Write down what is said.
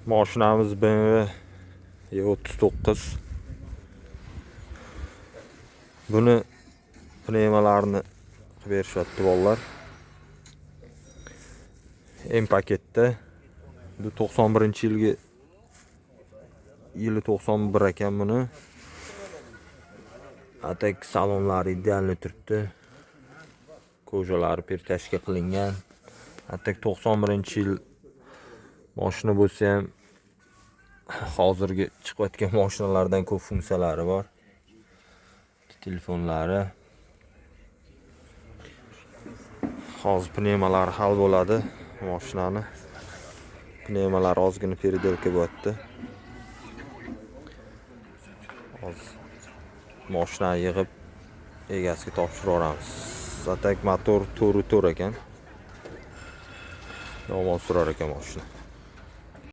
Mashinamiz BMW E39. Buni pnevmalarni qilib berishyapti bolalar. M paketda. Bu 91-yilgi, yili 91 ekan buni. А так salonlari идеальный turibdi. Кожа lari перетяжка qilingan. А так 91-yil mashina bo'lsa ham, hozirgi chiqayotgan mashinalardan ko'p funksiyalari bor. Telefonlari. Hozir pnevmalari hal bo'ladi mashinani. Pnevmalari ozgina переделка bo'lyapti. Hozir mashinani yig'ib, egasiga topshirib yuboramiz. А так motor to'ru to'r ekan. Yomon surar ekan mashina.